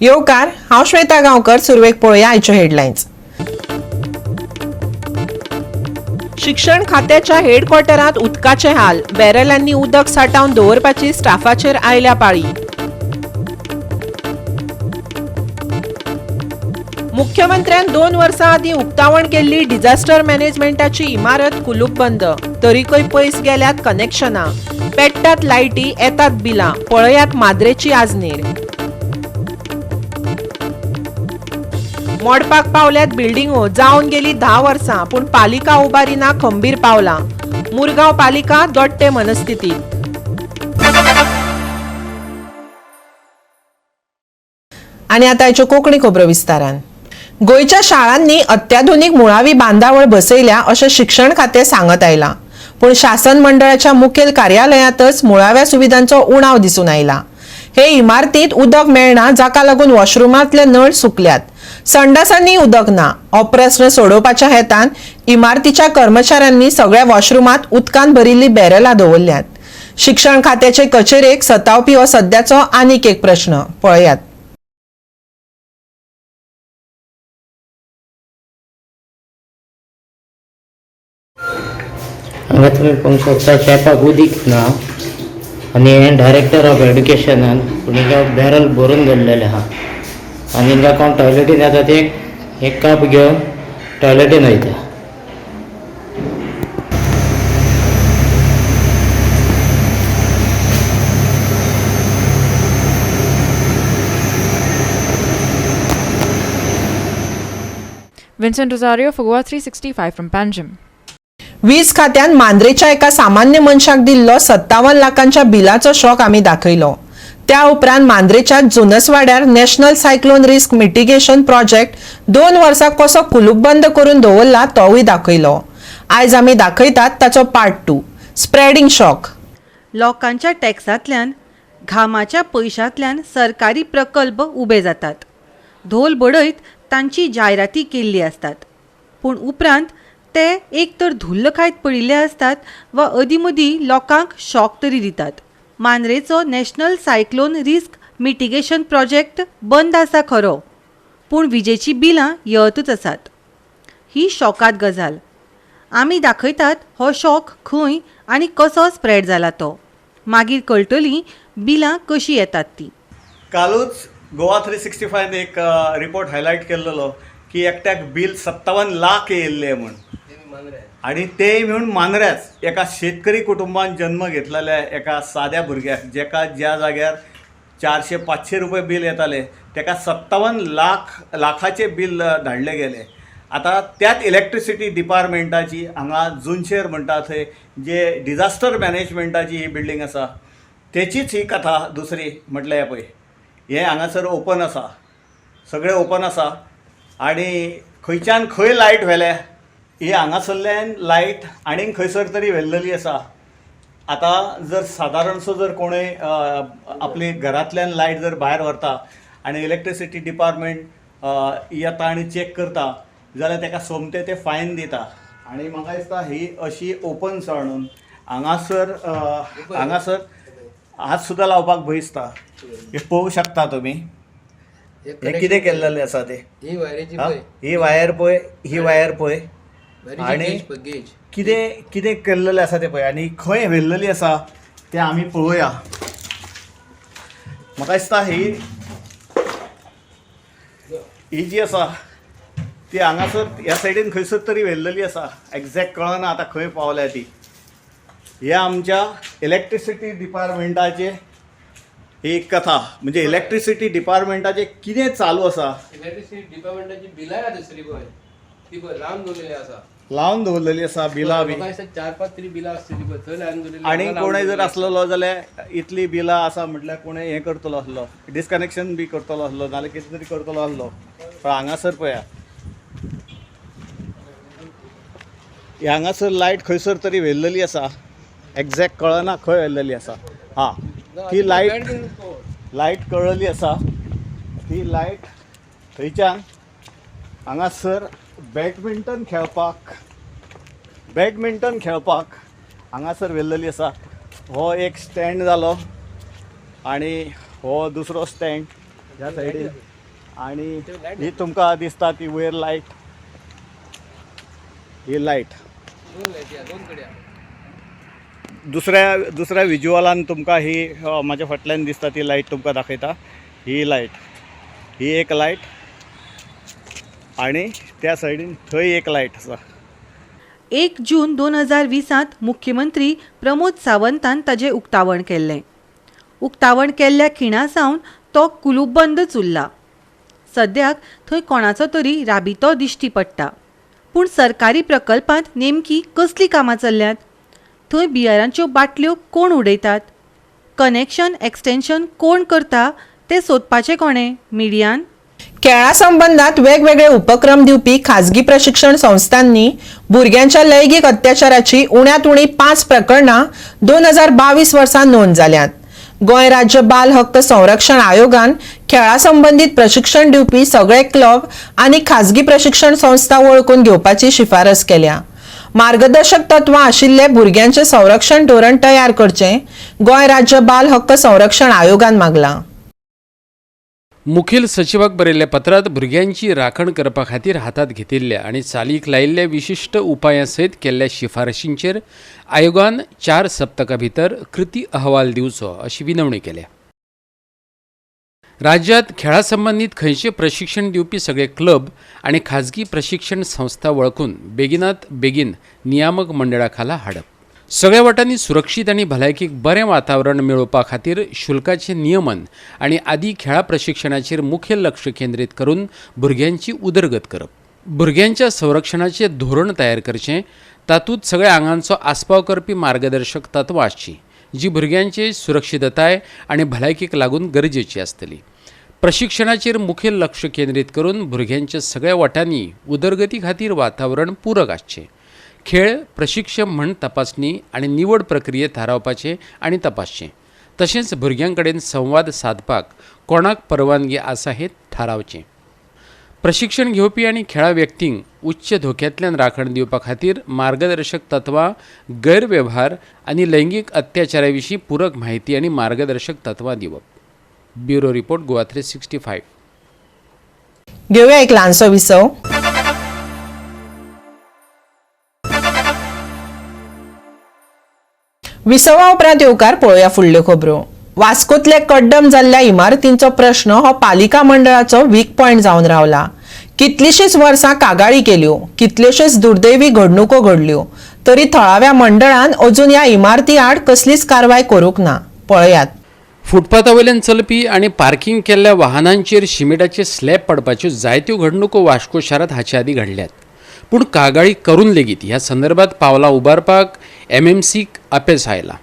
येवकार, हांव श्वेता गांवकर. सुरवेक पळोवया आयच्यो हेडलायन्स. शिक्षण खात्याच्या हेडक्वॉर्टरांत उदकाचे हाल. बॅरलांनी उदक साठावन दवरपाची स्टाफाचेर आयल्या पाळी. मुख्यमंत्र्यान 2 वर्सां आदीं उक्तावण केल्ली डिझास्टर मॅनेजमेंटाची इमारत कुलूपबंद, तरीकय पयस गेल्यात कनेक्शनां. पेट्टात लायटी, येतात बिलां. पळयात माद्रेची आजनेर. मोडपाक पावल्यात बिल्डिंगो, जावन गेली 10 वर्सां, पूण पालिका उबारिना खंबीर पावलां. मुरगांव पालिका दोट्टे मनस्थितीत. आनी आतां आयच्यो कोंकणी खबरो विस्तारान. गोंयच्या शाळांनी अत्याधुनीक मुळावी बांदावळ बसयल्या अशें शिक्षण खातें सांगत आयलां, पूण शासन मंडळाच्या मुखेल कार्यालयांतच मुळाव्या सुविधांचो उणाव दिसून आयला. हे इमारतींत उदक मेळना, जाका लागून वॉशरुमांतले नळ सुकल्यात, संडासांनी उदक ना. हो प्रस्न सोडोवपाच्या हेतान इमारतीच्या कर्मचाऱ्यांनी सगळ्या वॉशरुमांत उदकान भरिल्ली बॅरलां दवरल्यात. शिक्षण खात्याचे कचेरेक सतावपी हो सद्याचो आनीक एक प्रश्न. पळयात. हांगा तुमी पळोवंक शकता चेपाक उदीक ना आनी हें डायरेक्टर ऑफ एड्युकेशनान पूण हिंगा बॅरल भरून दवरलेलें आहा आनी हिंगा कोण टॉयलेटीन येता ते एक कप घेवन टॉयलेटीन वयता. Vincent Rosario for Goa 365 from Panjim. वीज खात्यान मांद्रेच्या एका सामान्य मनशाक दिल्लो 57 लाखांच्या बिलाचो शॉक आमी दाखयलो. त्या उपरांत मांद्रेच्या जुनसवाड्यार national cyclone risk mitigation project 2 वर्सां कसो कुलूपबंद करून दवरला तोवूय दाखयलो. आयज आमी दाखयतात ताचो पार्ट 2, स्प्रेडिंग शॉक. लोकांच्या टॅक्सांतल्यान, घामाच्या पयशांतल्यान सरकारी प्रकल्प उबे जातात. धोल बडयत तांची जायराती केल्ली आसतात, पूण उपरांत ते एक तर धुल्ल खायत पडिल्ले आसतात वा अदीं मदीं लोकांक शॉक तरी दितात. मांद्रेचो national cyclone risk mitigation project बंद आसा खरो, पूण विजेचीं बिलां येतच आसात. ही शॉकाद गजाल. आमी दाखयतात हो शॉक खंय आनी कसो स्प्रेड जाला तो. मागीर कळटली बिलां कशीं येतात ती. कालूच गोवा 365 एक रिपोर्ट हायलायट केल्लो की एकट्याक बील 57 लाख येयल्लें म्हूण, आनी तेय म्हणून मांद्र्याच एका शेतकरी कुटुंबान जन्म घेतलेल्या एका साद्या भुरग्याक, जेका ज्या जाग्यार 400-500 रुपये बील येताले तेका 57 लाखाचें बील धाडलें गेलें. आतां त्याच इलेक्ट्रिसिटी डिपार्टमेंटाची हांगा जुनशेर म्हणटा थंय जे डिझास्टर मॅनेजमेंटाची ही बिल्डींग आसा तेचीच ही कथा दुसरी. म्हटल्यार पळय हें हांगासर ओपन आसा, सगळें ओपन आसा आनी खंयच्यान खंय लायट व्हेल्या, ही हांगासरल्यान लायट आनीक खंयसर तरी व्हेल्लेली आसा. आतां जर सादारणसो जर कोणूय आपली घरांतल्यान लायट जर भायर व्हरता आनी इलेक्ट्रिसिटी डिपार्टमेंट येता आनी चॅक करता जाल्यार ताका सोमतें ते फायन दिता. आनी म्हाका दिसता ही अशी ओपन म्हणून हांगासर हांगासर हात सुद्दां लावपाक भंय दिसता. हें पळोवंक शकता तुमी, हें कितें केल्लेलें आसा तें. ही वायर पळय, ही वायर पळय आनी कितें कितें केल्लेलें आसा तें पळय आनी खंय व्हेल्लेली आसा तें आमी पळोवया. म्हाका दिसता ही ही जी आसा ती हांगासर ह्या सायडीन खंयसर तरी व्हेल्लेली आसा. एग्जॅक्ट कळना आतां खंय पावल्या ती. हे आमच्या इलेक्ट्रिसिटी डिपार्टमेंटाचे ही कथा, म्हणजे इलेक्ट्रिसिटी डिपार्टमेंटाचे कितें चालू आसा. इलेक्ट्रिसिटी डिपार्टमेंटाची बिलां दुसरी पळय ती पळय लावन दवरलेली आसा, लावन दवरलेली आसा बिलां बी. 4-5 तरी बिलां आसतली पळय थंय लावन दवरलेली. आनी कोणूय जर आसलेलो जाल्यार इतली बिलां आसा म्हटल्यार कोणूय हें करतलो आसलो, डिस्कनेक्शन बी करतलो आसलो, नाल्यार कितें तरी करतलो आसलो. पण हांगासर पळया, हांगासर लायट खंयसर तरी व्हेल्लेली आसा, एग्जॅक्ट कळना खंय व्हेल्लेली आसा. हां, ती लायट लायट कळ्ळली आसा, ती लायट थंयच्यान हांगासर बॅडमिंटन खेळपाक हांगासर व्हेल्लेली आसा. हो एक स्टँड जालो आनी हो दुसरो स्टँड ह्या सायडीन. आनी ही तुमकां दिसता ती वयर लायट, ही लायट. दोन लायटी आहा, दोन कडेन आहा. दुसऱ्या दुसऱ्या विज्युअलान तुमकां ही म्हाज्या फाटल्यान दिसता ती लायट तुमकां दाखयता. ही लायट, ही एक लायट आनी त्या सायडीन थंय एक लायट आसा. 1 जून 2020 मुख्यमंत्री प्रमोद सावंतान ताजें उक्तावण केल्लें. उक्तावण केल्ल्या खिणा सावन तो कुलूपबंदच उरला. सद्याक थंय कोणाचो तरी राबितो दिश्टी पडटा. पूण सरकारी प्रकल्पांत नेमकी कसलीं कामां चल्ल्यांत? थंय बियरांच्यो बाटल्यो कोण उडयतात? कनेक्शन एक्सटेन्शन कोण करता तें सोदपाचें कोणें? मिडियान? खेळा संबंदात वेगवेगळे उपक्रम दिवपी खाजगी प्रशिक्षण संस्थांनी भुरग्यांच्या लैंगीक अत्याचाराची उण्यांत उणी 5 प्रकरणां 2022 वर्सा नोंद जाल्यांत. गोंय राज्य बाल हक्क संरक्षण आयोगान खेळा संबंदीत प्रशिक्षण दिवपी सगळे क्लब आनी खाजगी प्रशिक्षण संस्था वळखून घेवपाची शिफारस केल्या. मार्गदर्शक तत्वां आशिल्ले भुरग्यांचे संरक्षण धोरण तयार करचें गोंय राज्य बाल हक्क संरक्षण आयोगान मागलां. मुखेल सचिवाक बरयल्ल्या पत्रांत भुरग्यांची राखण करपा खातीर हातांत घेतिल्ल्या आनी चालीक लायिल्ल्या विशिश्ट उपायां सयत केल्ल्या शिफारशींचेर आयोगान 4 सप्तकां भितर कृती अहवाल दिवचो अशी विनवणी केल्या. राज्यांत खेळा संबंदीत खंयचे प्रशिक्षण दिवपी सगळे क्लब आनी खाजगी प्रशिक्षण संस्था वळखून बेगिनात बेगीन नियामक मंडळा खाला हाडप, सगळ्या वाटांनी सुरक्षीत आनी भलायकेक बरें वातावरण मेळोवपा खातीर शुल्काचें नियमन आनी आदी खेळा प्रशिक्षणाचेर मुखेल लक्ष केंद्रीत करून भुरग्यांची उदरगत करप, भुरग्यांच्या संरक्षणाचें धोरण तयार करचें, तातूंत सगळ्या आंगांचो आस्पाव करपी मार्गदर्शक तत्वां आसचीं जी भुरग्यांचे सुरक्षितताय आनी भलायकेक लागून गरजेची आसतली. प्रशिक्षणाचेर मुखेल लक्ष केंद्रीत करून भुरग्यांच्या सगळ्या वाटांनी उदरगती खातीर वातावरण पूरक आसचें. खेळ प्रशिक्षक म्हण तपासणी आनी निवड प्रक्रिये थारावपाचें आनी तपासचें, तशेंच भुरग्यां कडेन संवाद सादपाक कोणाक परवानगी आसा हें थारावचें. प्रशिक्षण घेवपी आनी खेळा व्यक्तींक उच्च धोक्यांतल्यान राखण दिवपा खातीर मार्गदर्शक तत्वां, गैरवेव्हार आनी लैंगीक अत्याचारा विशीं पूरक म्हायती आनी मार्गदर्शक तत्वां दिवप. Bureau report, Goa 365. घेवया एक ल्हानसो विसव. विसवा उपरांत येवकार पळोवया फुडल्यो खबरो. वास्कोतले कड्डम जाल्ल्या इमारतींचो प्रश्न हो पालिका मंडळाचो वीक पॉयंट जावन रावला. कितलीशीच वर्सां कागाळी केल्यो, कितल्योश्योच दुर्दैवी घडणुको घडल्यो, तरी थळाव्या मंडळान अजून ह्या इमारती आड कसलीच कारवाय करूंक ना. पळयात. फुटपाथा वयल्यान चलपी आनी पार्किंग केल्ल्या वाहनांचेर शिमिटाचे स्लॅब पडपाच्यो जायत्यो घडणुको वास्को शारांत हाचे आदीं घडल्यात. पूण कागाळी करून लेगीत ह्या संदर्भात पावलां उबारपाक एमएमसीक अपेस आयला.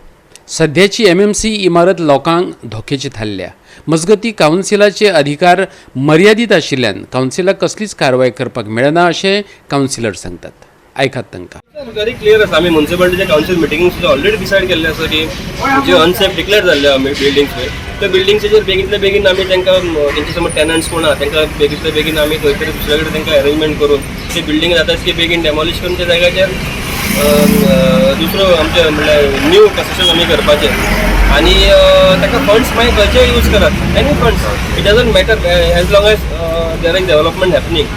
सध्याची एमएमसी इमारत लोकांक धोक्याची थारल्या. मजगतीं कावन्सिलाचे अधिकार मर्यादीत आशिल्ल्यान कावन्सिलाक कसलीच कारवाय करपाक मेळना अशें कावन्सिलर सांगतात. आयकात तांकां. व्हेरी क्लियर आसा. आमी मुन्सिपालिटीच्या कावन्सील मिटिंगेक सुद्दां ऑलरेडी डिसायड केल्लें आसा की जे अनसेफ डिक्लेअर जाल्ले आहा बिल्डिंग्स पळय, त्या बिल्डिंग्साचेर बेगींतल्या बेगीन आमी तांकां, तेंचे समज टेनंट्स कोण आहा तांकां बेगींतल्या बेगीन आमी खंय तरी दुसऱ्या कडेन तांकां अरेंजमेंट करून ते बिल्डींग जाता तितके बेगीन डेमोलिश करून त्या जाग्याचेर दुसरो आमचे म्हणल्यार न्यू कन्स्ट्रक्शन आमी करपाचें. आनी ताका फंड्स मागीर खंयचे यूज करात, any funds, it doesn't matter as long as there is development happening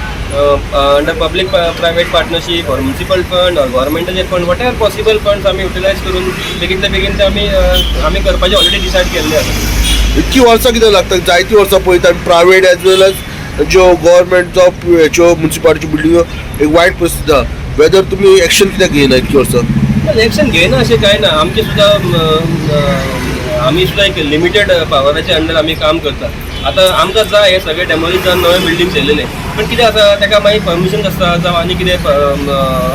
under public private partnership or municipal fund or गव्हर्मेंटाचे fund, whatever possible funds आमी युटिलायज करून बेगीनल्या बेगीन ते आमी आमी करपाचें ऑलरेडी डिसायड केल्लें आसा. इतकी वर्सां कित्याक लागता? जायतीं वर्सां पळयता आमी प्रायवेट एज वेल एज ज्यो गव्हर्मेंट जावं ह्यो मुन्सिपालिटीच्यो बिल्डिंग्यो एक वायट परिस्थिती आहा. वेदर तुमी एक्शन कित्याक घेयना इतकी वर्सां? एक्शन घेयना अशें कांय ना. आमचें सुद्दां आमी सुद्दां एक लिमिटेड पावराच्या अंडर आमी काम करता. आतां आमकां जाय हे सगळे डेमोलिश जावन नवे बिल्डिंग्स येयलेले, पण कितें आसा ताका मागीर परमिशन आसता जावं आनी कितें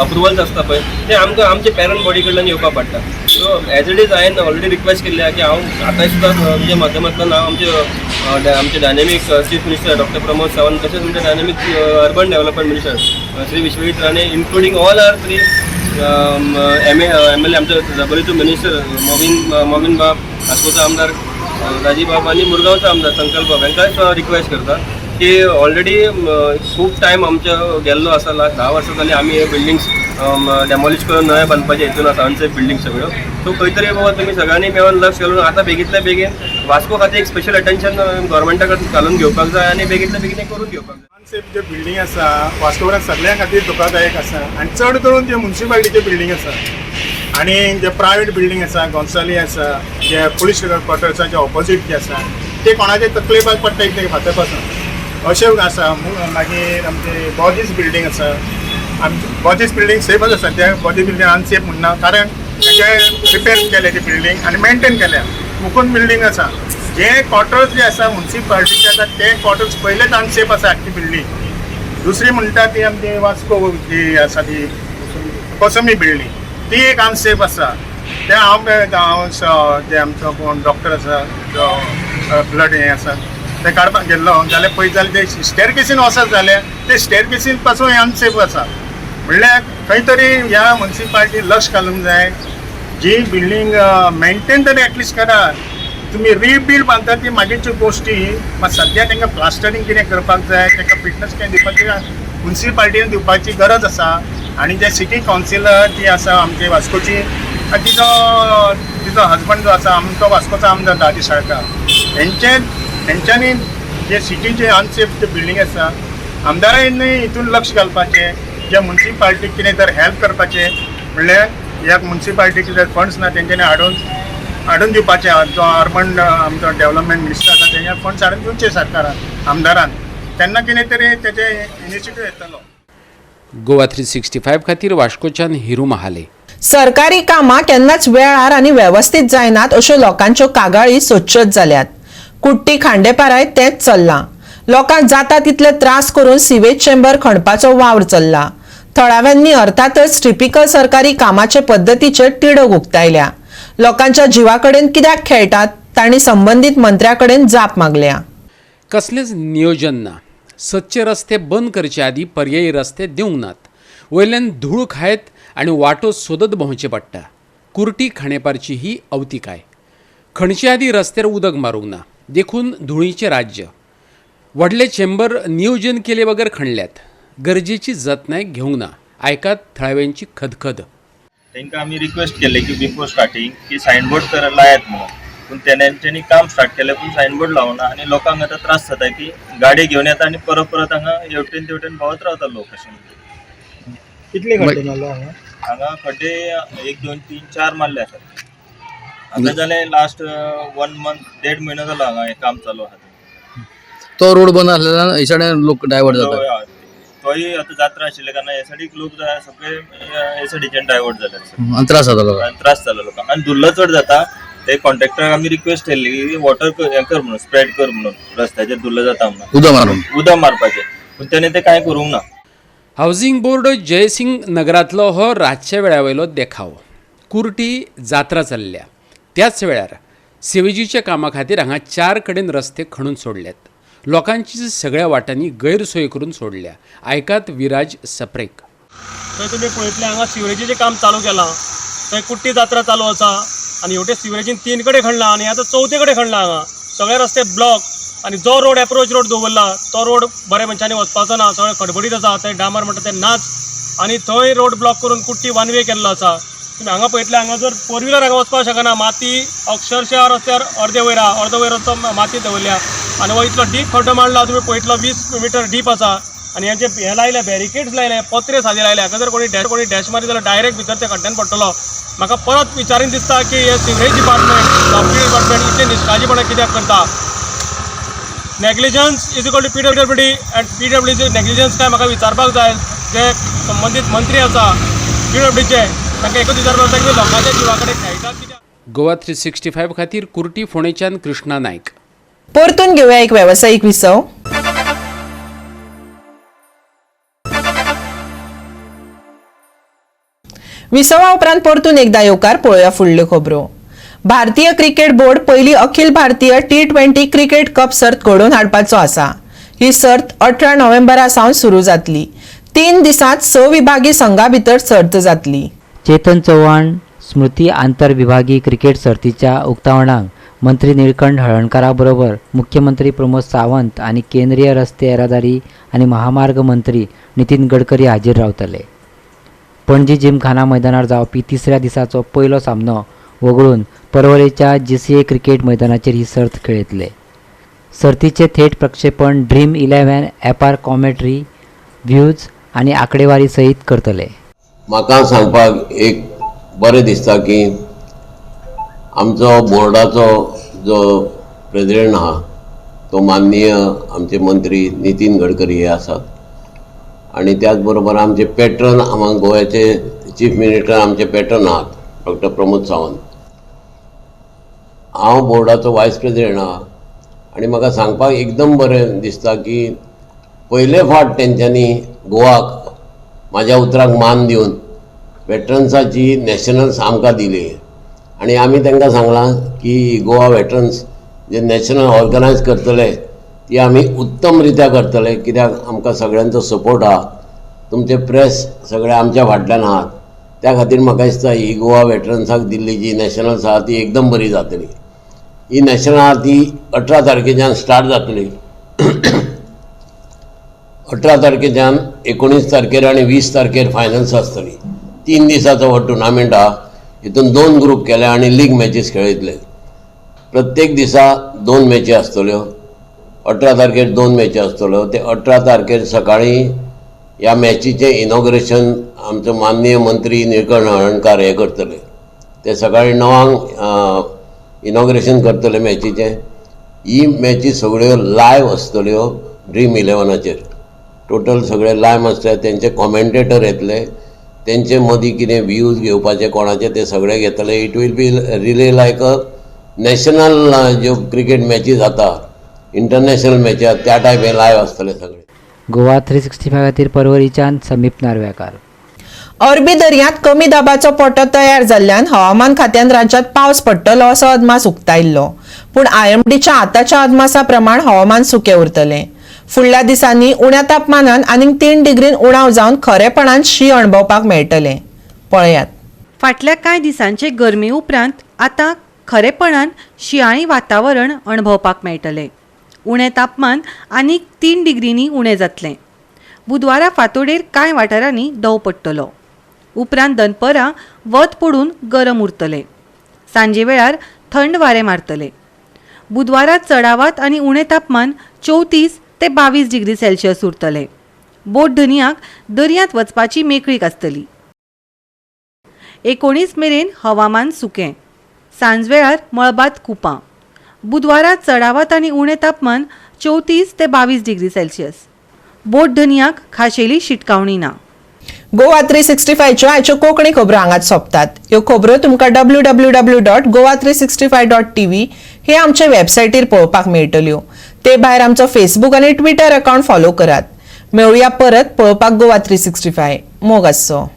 अप्रुवल्स आसता पळय, ते आमकां आमचे पेरंट बॉडी कडल्यान येवपा पडटा. सो एज it is हांवें ऑलरेडी रिक्वेस्ट केल्ली आहा की हांव आतां सुद्दां तुज्या माध्यमांतल्यान हांव आमचे dynamic chief minister doctor Pramod Sawant, तशेंच आमचे dynamic urban development minister Shri Vishwajit Rane, including all our three MLA, आमचो डब्ल्यू मिनिस्टर मोविन बाब, वास्कोचो आमदार राजीव बाब आनी मुरगांवचो आमदार संकल्प बाब, हांकां सुद्दां रिक्वेस्ट करता. की ऑलरेडी खूब टायम आमचो गेल्लो आसा. लास्ट 10 वर्सां जालीं आमी हे बिल्डिंग्स डेमोलिश करून नवे बांदपाचे हितून आसा, अनसेफ बिल्डिंग सगळ्यो. सो खंय तरी बाबा तुमी सगळ्यांनी मेळून लक्ष घालून आतां बेगींतल्या बेगीन वास्को खातीर एक स्पेशल अटेन्शन गव्हर्मेंटा कडेन घालून घेवपाक जाय आनी बेगींतल्या बेगीन हें करून घेवपाक जाय. अनसेफ जे बिल्डींग आसा वास्कोवरान सगळ्यां खातीर धोकादायक आसा आनी चड करून जे मुन्सिपालिटीचे बिल्डींग आसा आनी जे प्रायवेट बिल्डींग आसा, गोन्साली आसा, जे पुलीस क्वॉर्टर्साचे ऑपोजीट जे आसा ते कोणाचे तकलेपाक पडटा इतले फातर पासून अशें आसा. मागीर आमचे बॉजीस बिल्डींग आसा, आमचे बॉजीस बिल्डींग सेफच आसा, ते बॉजीस बिल्डींग अनसेफ म्हणना कारण तेजे रिपेर केले ती बिल्डींग आनी मेनटेन केल्या. मुकुंद बिल्डींग आसा, जे क्वॉर्टर्स जे आसा मुन्सिपालिटीचे आसा ते क्वॉर्टर्स पयलेच अनसेफ आसा आख्खी बिल्डींग. दुसरी म्हणटा ती आमची वास्को जी आसा ती कोसमी बिल्डींग ती एक अनसेफ आसा. ते हांव जे आमचो कोण डॉक्टर आसा जो ब्लड हें आसा ते काडपाक गेल्लो जाल्यार पळयत जाल्यार ते स्टेरकेसीन वचत जाल्यार ते स्टेरकेसीन पासून हें अनसेफ आसा. म्हणल्यार खंय तरी ह्या मुन्सिपालिटी लक्ष घालूंक जाय, जी बिल्डींग मेनटेन तरी एटलिस्ट करा. तुमी रिबिल्ड बांदता ती मागीरच्यो गोश्टी, मात सद्या तांकां प्लास्टरींग कितें करपाक जाय, तांकां फिटनस कितें दिवपाची मुन्सिपालिटीन दिवपाची गरज आसा. आनी जे सिटी कावन्सिलर ती आसा आमची वास्कोची, तिचो तिचो हजबंड जो आसा आमचो वास्कोचो आमदार दाजी साळकार, हेंच्यांनी जे सिटीचे अनसेफ जे बिल्डींग आसा आमदारांनी हितून लक्ष घालपाचें, जे मुन्सिपालिटीक कितें तर हेल्प करपाचें. म्हणल्यार ह्या मुन्सिपालिटीक जर फंड्स ना तेंच्यांनी हाडून दिवपाचें. जो अर्बन आमचो डेवलपमेंट मिनिस्टर आसा तेंच्या फंड्स हाडून दिवचे सरकारान आमदारान, तेन्ना कितें तरी तेजें इनिशिएटीव येतलो. गोवा 365 खातीर वास्कोच्यान हिरू महाले. सरकारी कामां केन्नाच वेळार आनी वेवस्थीत जायनात अश्यो लोकांच्यो कागाळी सोदच्योच जाल्यात. कुट्टी खांडेपाराय तेंच चल्लां. लोकांक जाता तितले त्रास करून सिवेज चेंबर खणपाचो वावर चल्ला. थळाव्यांनी अर्थातच टिपिकल सरकारी कामाचे पद्दतीचेर तिडक उक्तायल्या. लोकांच्या जिवा कडेन कित्याक खेळटात तांणी संबंदीत मंत्र्या कडेन जाप मागल्या. कसलेंच नियोजन ना. सदचे रस्ते बंद करचे आदी पर्यायी रस्ते दिवंक नात. वयल्यान धूळ खायत आनी वाटो सोदत भोंवचें पडटा. कुर्टी खांडेपारची ही अवतिकाय. खणचे आदी रस्त्यार उदक मारूंक ना देखून धुळीचें राज्य. व्हडले चेंबर नियोजन केले बगर खणल्यात. गरजेची जतनाय घेवंक ना. आयकात थळाव्यांची खदखद. तांकां आमी रिक्वेस्ट केले की बिफोर स्टार्टींग की सायनबोर्ड तर लायात म्हणून, पूण तेंच्यांनी काम स्टार्ट केलें पूण सायनबोर्ड लावना आनी लोकांक आतां त्रास जाता की गाडी घेवन येता आनी परत परत हांगा हेवटेन तेवटेन भोंवत रावता लोक. अशें कितले खड्डे मारले हांगा? हांगा खड्डे 1 2 3 4 मारले आसात. आतां जालें लास्ट 1 मंथ 1.5 म्हयनो जालो हांगा हें काम चालू आसा. तो रोड बंद आसलेल्यान हे सायडीन लोक डायवर्ट जाता. तोय आतां जात्रा आशिल्ल्या कारणान हे सायडीक लोक सगळे हे सायडीच्यान डायवर्ट जाले आनी त्रास जाता लोकांक. त्रास जालो लोकांक आनी धुल्लो चड जाता. ते कॉन्ट्रॅक्टराक आमी रिक्वेस्ट केल्ली की वॉटर हें कर म्हणून, स्प्रेड कर म्हणून रस्त्याचेर धुल्लो जाता म्हणून, उदक मारून उदक मारपाचें, पूण तेणें तें कांय करूंक ना. हावजींग बोर्ड जयसिंग नगरांतलो हो रातच्या वेळा वयलो देखाव. कुर्टी जात्रा चल्ल्या त्याच वेळार सिवेजीच्या कामा खातीर हांगा 4 कडेन रस्ते खणून सोडल्यात. लोकांची सगळ्या वाटांनी गैरसोय करून सोडल्या. आयकात विराज सप्रेक. थंय तुमी पळयतले हांगा सिवरेजीचें काम चालू केलां. थंय कुट्टी जात्रा चालू आसा आनी हेवटेन सिवरेजीन 3 कडेन खणला आनी आतां 4 कडेन खणला. हांगा सगळे रस्ते ब्लॉक आनी जो रोड एप्रोच रोड दवरला तो रोड बऱ्या मनशांनी वचपाचो ना, सगळे खडबडीत आसा. थंय डांबर म्हणटा ते नाच आनी थंय रोड ब्लॉक करून कुट्टी वन वे केल्लो आसा. तुमी हांगा पळयतले हांगा जर 4 व्हिलर हांगा वचपाक शकना, माती अक्षरशः रस्त्यार अर्दे वयर आहा, अर्दो वयर रस्तो माती दवरल्या आनी हो इतलो डीप खड्डो मांडला. तुमी पळयतलो 20 मिटर डीप आसा आनी हेजे हे लायले बॅरिकेड्स लायले, पत्रे सादे लायले. हाका जर कोणी डॅश मारीत जाल्यार डायरेक्ट भितर त्या खड्ड्यान पडटलो. म्हाका परत विचारीन दिसता की हे सिवरेज डिपार्टमेंट, डॉक्टरी डिपार्टमेंट इतले निश्काळजीपणां कित्याक करता. Negligence is equal to PWD and PWD negligence काय म्हाका विचारपाक जाय. जे संबंदीत मंत्री आसा PWDचे तांकां एकूच विचारपाक जाय की लोकांच्या जिवा कडेन खेळटात कित्याक. गोवा 365 खातीर कुर्टी फोंडेच्यान कृष्णा नायक. परतून घेवया एक वेवसायीक विसव. विसवा उपरांत परतून एकदा येवकार पळोवया फुडल्यो खबरो. भारतीय क्रिकेट बोर्ड पयली Akhil Bharatiya T20 cricket cup सर्त घडोवन हाडपाचो आसा. ही सर्त 18 नोव्हेंबरा सावन सुरू जातली. 3 दिसांत 6 विभागी संघा भितर सर्त जातली. चेतन चव्हाण स्मृती आंतरविभागी क्रिकेट सर्तीच्या उक्तावणाक मंत्री निळकंठ हळर्णकारा बरोबर मुख्यमंत्री प्रमोद सावंत आनी केंद्रीय रस्ते येरादारी आनी महामार्ग मंत्री नितीन गडकरी हाजीर रावतले. पणजी जिमखाना मैदानार जावपी तिसऱ्या दिसाचो पयलो सामनो वगळून परवरेच्या जीसीए क्रिकेट मैदानाचेर ही सर्त खेळयतले. सर्तीचे थेट प्रक्षेपण ड्रीम इलेव्हन ॲपार कॉमेंट्री, व्ह्यूज आनी आंकडेवारी सयत करतले. म्हाका सांगपाक एक बरें दिसता की आमचो बोर्डाचो जो प्रेजिडेंट आहा तो माननीय आमचे मंत्री नितीन गडकरी हे आसात आनी त्याच बरोबर आमचे पेट्रन आमकां गोव्याचे चीफ मिनिस्टर आमचे पेट्रन आहात डॉक्टर प्रमोद सावंत. हांव बोर्डाचो वायस प्रेजिडेंट आहा आनी म्हाका सांगपाक एकदम बरें दिसता की पयले फावट तेंच्यांनी गोवाक म्हाज्या उतराक मान दिवन वेटरन्साची नॅशनल्स आमकां दिली आनी आमी तांकां सांगलां की गोवा वेटरन्स जे नॅशनल ऑर्गनायज करतले ती आमी उत्तम रित्या करतले, कित्याक आमकां सगळ्यांचो सपोर्ट आहा, तुमचे प्रेस सगळे आमच्या फाटल्यान आहात. त्या खातीर म्हाका दिसता ही गोवा वेटरन्साक दिल्ली जी नॅशनल्स आहा ती एकदम बरी जातली. ही नॅशनल आहा ती 18 तारखेच्यान स्टार्ट जातली. 18 तारखेच्यान 19 तारखेर आनी 20 तारखेर फायनल्स आसतली. 3 दिसाचो हो टुर्नामेंट आहा. हितून 2 ग्रूप केले आनी लीग मॅचीस खेळयतले. प्रत्येक दिसा 2 मॅची आसतल्यो. 18 तारखेर 2 मॅची आसतल्यो. ते 18 तारखेर सकाळीं ह्या मॅचीचें इनॉग्रेशन आमचो माननीय मंत्री निळकंठ हळर्णकार हे करतले. ते सकाळीं 9 इनॉग्रेशन करतले मॅचीचें. ही मॅची सगळ्यो लायव आसतल्यो ड्रीम इलेवनाचेर. टोटल सगळे लायव आसतले. तेंचे कॉमेंटेटर येतले, तेंचे मदीं कितें व्यूज घेवपाचे कोणाचे ते सगळे घेतले. It will be really like a national ज्यो क्रिकेट मॅची जाता, इंटरनॅशनल मॅची त्या टायप हे लायव आसतले सगळे. गोवा 365 खातीर परवरीच्यान समीप नार्वेकार. अरबी दर्यांत कमी दाबाचो पट्टो तयार जाल्ल्यान हवामान खात्यान राज्यांत पावस पडटलो असो अदमास उक्तायल्लो. पूण आयएमडीच्या आतांच्या अदमासा प्रमाण हवामान सुकें उरतलें. फुडल्या दिसांनी उण्या तापमानान आनीक 3 डिग्रीन उणाव जावन खरेपणान शीं अणभवपाक मेळटलें. पळयात. फाटल्या कांय दिसांचे गरमे उपरांत आतां खरेपणान शिंयाळी वातावरण अणभवपाक मेळटलें. उणें तापमान आनीक 3 डिग्रींनी उणें जातलें. बुधवारा फांतोडेर कांय वाठारांनी दंव पडटलो. उपरांत दनपरां वत पडून गरम उरतलें. सांजे वेळार थंड वारें मारतलें. बुधवारा चडावात आनी उणें तापमान 34 ते 22 डिग्री सेल्सियस उरतलें. बोट धनयाक दर्यांत वचपाची मेकळीक आसतली. 19 मेरेन हवामान सुकें. सांजवेळार मळबांत कुपां. बुधवारा चडावात आनी उणें तापमान 34 ते 22 डिग्री सेल्सियस. बोट धनयाक खाशेली शिटकावणी ना. गोवा 365च्यो आयच्यो कोंकणी खबरो हांगाच सोंपतात. ह्यो खबरो तुमकां www.goa365.tv हे आमचे वेबसायटीर पळोवपाक मेळटल्यो. ते भायर आमचो फेसबूक आनी ट्विटर अकाउंट फॉलो करात. मेळुया परत पळोवपाक गोवा 365. मोग आसचो.